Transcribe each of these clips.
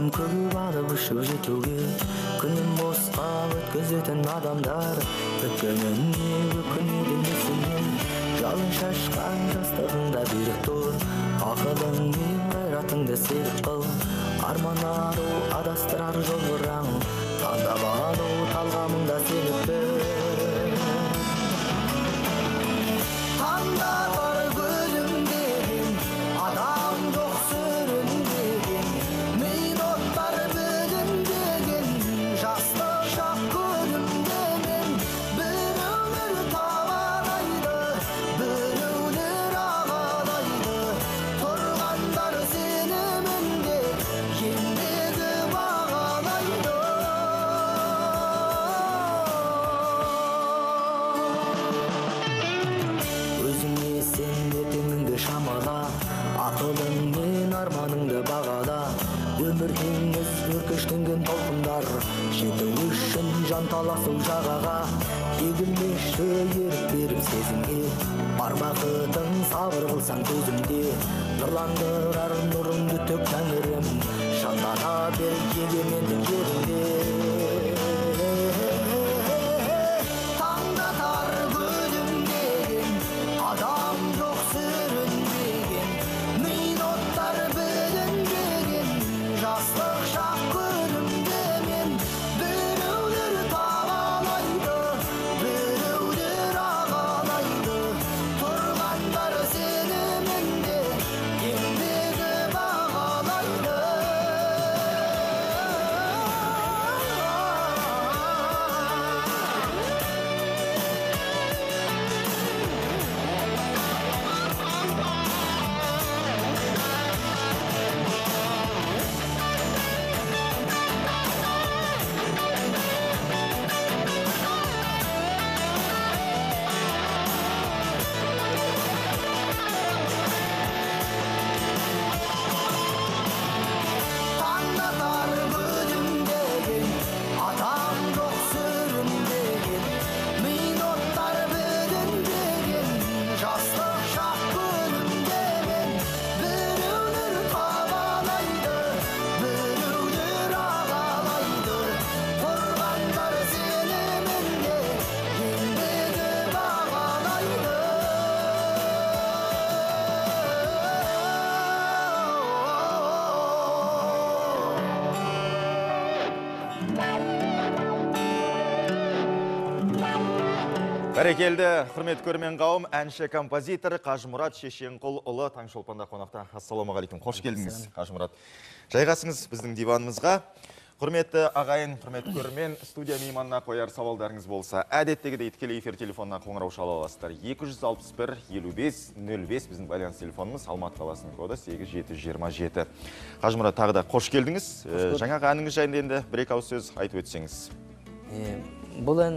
Көп алып ұшып жетуге, күнін босқа өткізетін адамдар өткеніне өкінеді несіне. Жалын шашқан жастығыңда берік тұр, ақылың мен қайратыңды серік қыл. Арман ару адастырар жол бұраң, таңдап алу талғамыңда сеніп біл. Таңдатар гүлімдеген, адам жоқ сүрінбеген, минуттар білінбеген, жастық шақ күлімдемен. Біреулер табалайды, біреулер ағалайды, тұрғандар сенімінде еңбегі бағалайды. Өзіңе сен ертеңіңді шамала, ақылың мен арманыңды бағала. Өмір теңіз өркештенген толқындар, жету үшін жанталасу жағаға. Егілмеші ерік беріп сезімге, бар бақытың сабыр қылсаң төзімде. Нұрландырар нұрыңды төк тәңірім, шаттана бер егемендік жеріңде. Таңдатар гүлімдеген, адам жоқ сүрінбеген, минуттар білінбеген, жастық шақ күлімдемен. Біреулер табалайды, біреулер ағалайды, тұрғандар сенімінде еңбегі бағалайды. Таңдатар гүлімдеген, адам жоқ сүрінбеген, минуттар білінбеген, жастық шақ күлімдемен. Біреулер табалайды, біреулер ағалайды, тұрғандар сенімінде еңбегі бағалайды. Бәрекелді, құрметті көрермен қауым, әнші композитор Қажымұрат Шешенқұлұлы Таңшолпанда қонақта. Ассалаумағалейкум, қош келдіңіз, Қажымұрат. Жайғасыңыз біздің диванымызға. Құрметті ағайын, құрметті көрермен, студия мейманына қояр сауалдарыңыз болса, әдеттегідей тікелей эфир телефонына қоңырау шала аласыздар. 261 55 05 біздің байланыс телефонымыз, Алматы қаласының коды 8727. Қажымұрат, тағы да қош келдіңіз. Жаңағы әніңіз жайында енді бір-екі ауыз сөз айтып өтсеңіз. Бұл ән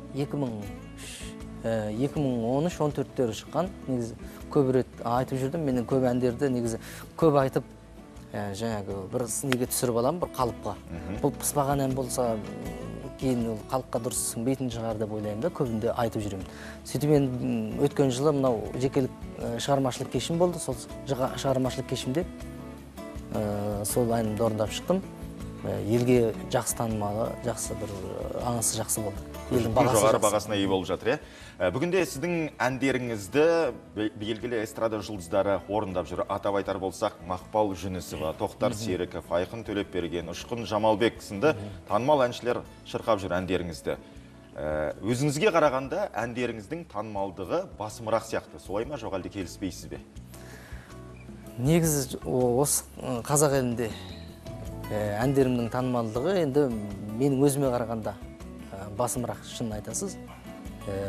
2013-14-тері шыққан. Негізі көп рет айтып жүрдім. Менің көп әндерді негізі көп айтып, жаңағы бір неге түсіріп аламын, бір қалыпқа. Бұл пыспаған ән болса, кейін ол халыққа дұрыс сіңбейтін шығар деп ойлаймын да, көбінде айтып жүремін. Сөйтіп мен өткен жылы мынау жекелік шығармашылық кешім болды. Сол шығармашылық кешімде сол әнімді орындап шықтым. Елге жақсы танымалы, жақсы бір аңысы жақсы болды. Елдің бағасы жоғары жақсы. Бағасына ие болып жатыр, иә? Бүгінде сіздің әндеріңізді белгілі эстрада жұлдыздары орындап жүр. Атап айтар болсақ, Мақпал Жүнісова, Тоқтар Серіков, Айқын Төлепберген, Ұшқын Жамалбек сынды танымал әншілер шырқап жүр әндеріңізді. Өзіңізге қарағанда әндеріңіздің танымалдығы басымырақ сияқты. Солай ма, жоқ әлде келіспейсіз бе? Негізі осы қазақ елінде әндерімнің танымалдығы енді менің өзіме қарағанда басымырақ, шынын айтасыз.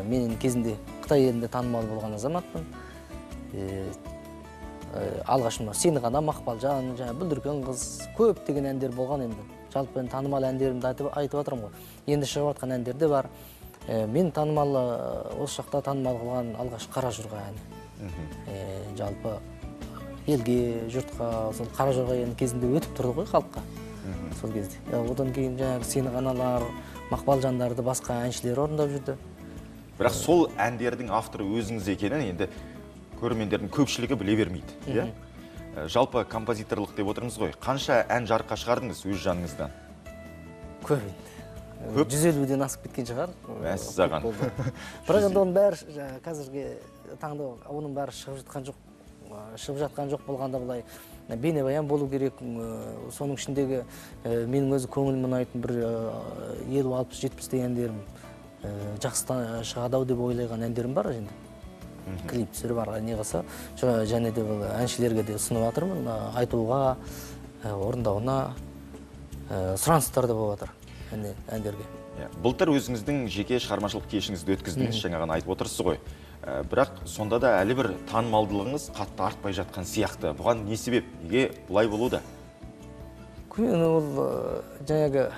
Мен енді кезінде Қытай елінде танымал болған азаматпын. Алғаш мынау Сені ғана, Мақпалжан, жаңа Бүлдірген қыз, көптеген әндер болған енді. Жалпы енді танымал әндерімді айтып жатырмын ғой. Енді шығып жатқан әндер де бар. Мен танымал, осы жақта танымал қылған алғаш Қара жорға әні. Жалпы елге, жұртқа, сол Қара жорға әні кезінде өтіп тұрды ғой халыққа. Сол кезде. Одан кейін жаңағы Сені ғаналар, Мақпалжандарды басқа әншілер орындап жүрді. Бірақ сол әндердің авторы өзіңіз екенін енді көрермендердің көпшілігі біле бермейді, иә? Жалпы композиторлық деп отырмыз ғой. Қанша ән жарыққа шығардыңыз өз жаныңыздан? Көп енді. Көп? 150-ден асып кеткен шығар. Мәссаған. Бірақ енді оның бәрі қазіргі таңда оның бәрі шығып жатқан жоқ. Шығып жатқан жоқ болғанда былай бейнебаян болу керек. Соның ішіндегі менің өзі көңілім ұнайтын бір 50, 60, 70 әндерім жақсы шығады ау деп ойлаған әндерім бар енді. Клип түсіріп ары не қылса, және де бұл әншілерге де ұсынып жатырмын, айтуға, орындауына сұраныстар да болып жатыр әндерге. Былтыр өзіңіздің жеке шығармашылық кешіңізді өткіздіңіз, жаңа ғана айтып отырсыз ғой. Бірақ сонда да әлі бір танымалдылығыңыз қатты артпай жатқан сияқты. Бұған не себеп? Неге бұлай болуда? Ол жаңағы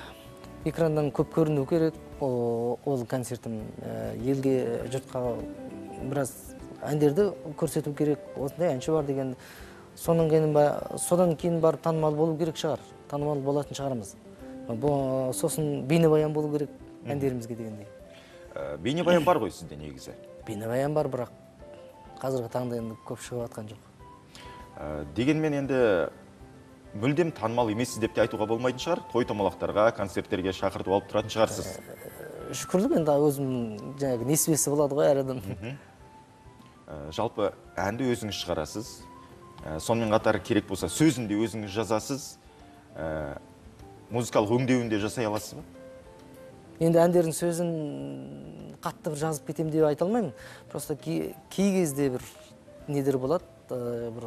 экраннан көп көріну керек. Ол концертім елге, жұртқа біраз әндерді көрсету керек. Осындай әнші бар деген. Содан кейін барып танымал болу керек шығар. Танымал болатын шығармыз. Сосын бейнебаян болу керек әндерімізге дегендей. Бейнебаян бар ғой сізде негізі? Бейнебаян бар, бірақ қазіргі таңда енді көп шығып жатқан жоқ. Дегенмен енді мүлдем танымал емессіз деп те айтуға болмайтын шығар. Той томалақтарға, концерттерге шақыртып алып тұратын шығарсыз. Шүкірлік енді өзімнің жаңағы несібесі болады ғой әр адам. Жалпы әнді өзіңіз шығарасыз. Сонымен қатар керек болса сөзін де өзіңіз жазасыз. Музыкалық өңдеуін де жасай аласыз ба? Енді әндердің сөзін қатты бір жазып кетем деп айта алмаймын. Просто кей кезде бір недер болады, бір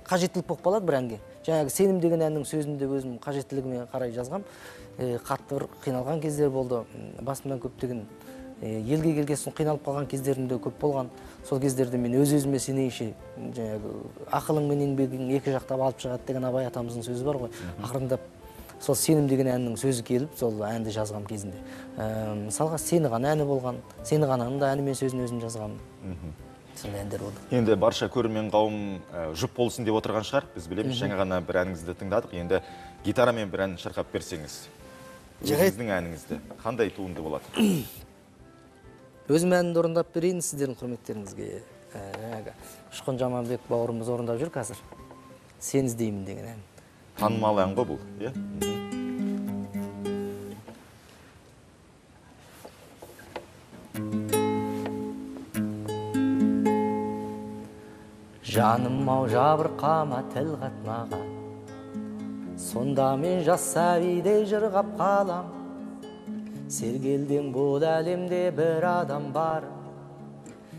қажеттілік болып қалады бір әнге. Жаңағы сенім деген әннің сөзін де өзім қажеттілігіме қарай жазғам. Қатты бір қиналған кездер болды. Басымнан көптеген елге келген соң қиналып қалған кездерім де көп болған. Сол кездерде мен өз-өзіме сенейінші, жаңағы ақылың мен еңбегің екі жақтап алып шығады деген Абай атамыздың сөзі бар ғой. Ақырындап сол сенім деген әннің сөзі келіп, сол әнді жазғам кезінде. Мысалға, сені ғана әні болған, сені ғананың да әні мен сөзін өзім жазғам. Сондай әндер болды. Енді барша көрермен қауым жұп болсын деп отырған шығар. Біз білеміз, жаңа ғана бір әніңізді тыңдадық. Енді гитарамен бір ән шырқап берсеңіз. Өзіңіздің әніңізді. Қандай туынды болады? Өзім әнімді орындап берейін сіздердің құрметтеріңізге. Жаңағы Ұшқын Жаманбек бауырымыз орындап жүр қазір. Сен іздеймін деген ән. Танымал ән ғой бұл, иә? Жаным ау жабырқама тіл қатмаған, сонда мен жас сәбидей жырғап қалам. Сергелдең бұл әлемде бір адам бар,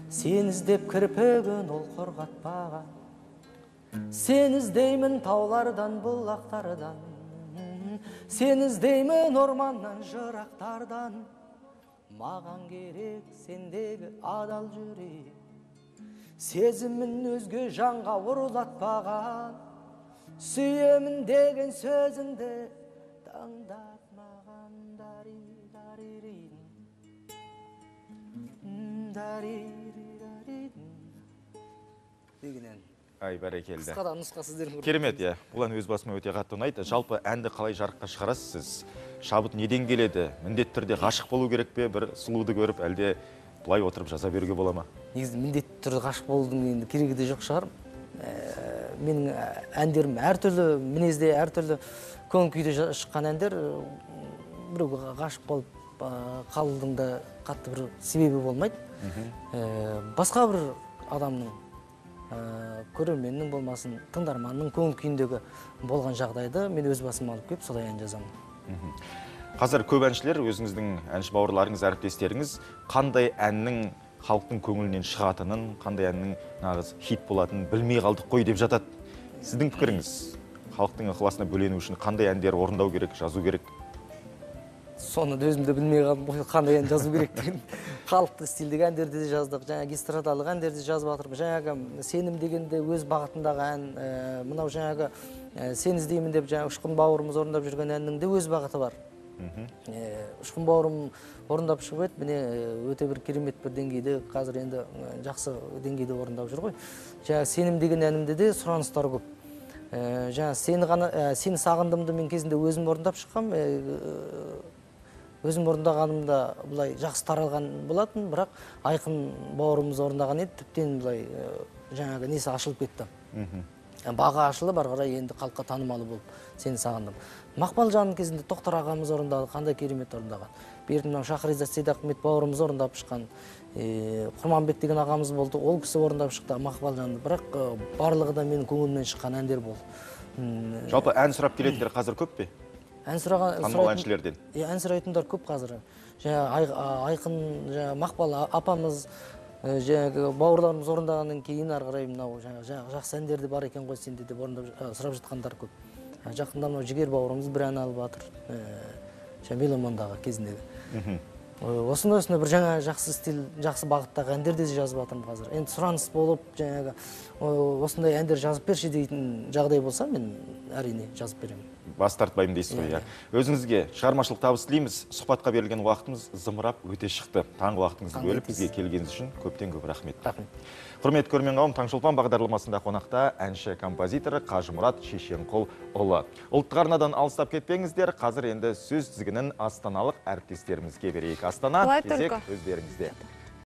сен іздеп кірпігін ол құрғатпаған. Сен іздеймін таулардан, бұлақтардан, сен іздеймін орманнан, жырақтардан. Маған керек сендегі адал жүрек, сезімін өзге жанға ұрлатпаған. Сүйемін деген сөзіңді таңдап маған. Деген ән. Ай, бәрекелді. Қысқа да нұсқа сіздердің. Керемет, иә. Бұл ән өз басыма өте қатты ұнайды. Жалпы әнді қалай жарыққа шығарасыз сіз? Шабыт неден келеді? Міндетті түрде ғашық болу керек пе? Бір сұлуды көріп, әлде былай отырып жаза беруге бола ма? Негізі міндетті түрде ғашық болудың енді керегі де жоқ шығар. Менің әндерім әртүрлі мінезде, әртүрлі көңіл күйде шыққан әндер. Біреуге ғашық болып қалудың да қатты бір себебі болмайды. Басқа бір адамның, көрерменнің болмасын, тыңдарманның көңіл күйіндегі болған жағдайды мен өз басыма алып келіп солай ән жазамын. Қазір көп әншілер, өзіңіздің әнші бауырларыңыз, әріптестеріңіз қандай әннің халықтың көңілінен шығатынын, қандай әннің нағыз хит болатынын білмей қалдық қой деп жатады. Сіздің пікіріңіз, халықтың ықыласына бөлену үшін қандай әндер орындау керек, жазу керек? Соны да өзім де білмей қалдым ғой, қандай ән жазу керек деген. Халықтық стильдегі әндерді де жаздық, жаңағы эстрадалық әндерді де жазып жатырмыз. Жаңағы сенім дегенде өз бағытындағы ән, мынау жаңағы сен іздеймін деп жаңағы Ұшқын бауырымыз орындап жүрген әннің де өз бағыты бар. Ұшқын бауырым орындап шығып еді, міне өте бір керемет бір деңгейде, қазір енді жақсы деңгейде орындап жүр ғой. Жаңағы сенім деген әнімде де сұраныстар көп. Жаңа сені сағындымды мен кезінде өзім орындап шыққам. Өзім орындағанымда былай жақсы таралған болатын, бірақ Айқын бауырымыз орындаған еді, тіптен былай жаңағы несі ашылып кетті. Бағы ашылып, ары қарай енді халыққа танымалы болып, «Сені сағындым». Мақпалжанның кезінде Тоқтар ағамыз орындады, қандай керемет орындаған. Берді мынау Шахризат Сейдахмет бауырымыз орындап шыққан. Құрманбек деген ағамыз болды, ол кісі орындап шықты Мақпалжанды. Бірақ барлығы да менің көңілімнен шыққан әндер болды. Жалпы ән сұрап келетіндер қазір көп пе? Ән сұраған Танымал әншілерден. Иә, ән сұрайтындар көп қазір. Жаңа Айқын, жаңа Мақпал апамыз, жаңағы бауырларымыз орындағаннан кейін ары қарай мынау жаңа жақсы әндер де бар екен ғой сенде деп орындап сұрап жатқандар көп. Жақында мынау Жігер бауырымыз бір ән алып жатыр, жаңа «Меломандағы» кезіндегі. Осындай осындай бір жаңа жақсы стиль, жақсы бағыттағы әндер де жазып жатырмын қазір. Енді сұраныс болып, жаңағы осындай әндер жазып берші дейтін жағдай болса, мен әрине жазып беремін. Бас тартпаймын дейсіз ғой, иә. Өзіңізге шығармашылық табыс тілейміз. Сұхбатқа берілген уақытымыз зымырап өте шықты. Таңғы уақытыңызды бөліп бізге келгеніңіз үшін көптен көп рахмет. Рахмет. Құрметті көрермен қауым, Таңшолпан бағдарламасында қонақта әнші, композитор Қажымұрат Шешенқұлұлы. Ұлттық арнадан алыстап кетпеңіздер. Қазір енді сөз тізгінін астаналық әріптестерімізге берейік. Астана, кезек өздеріңізде.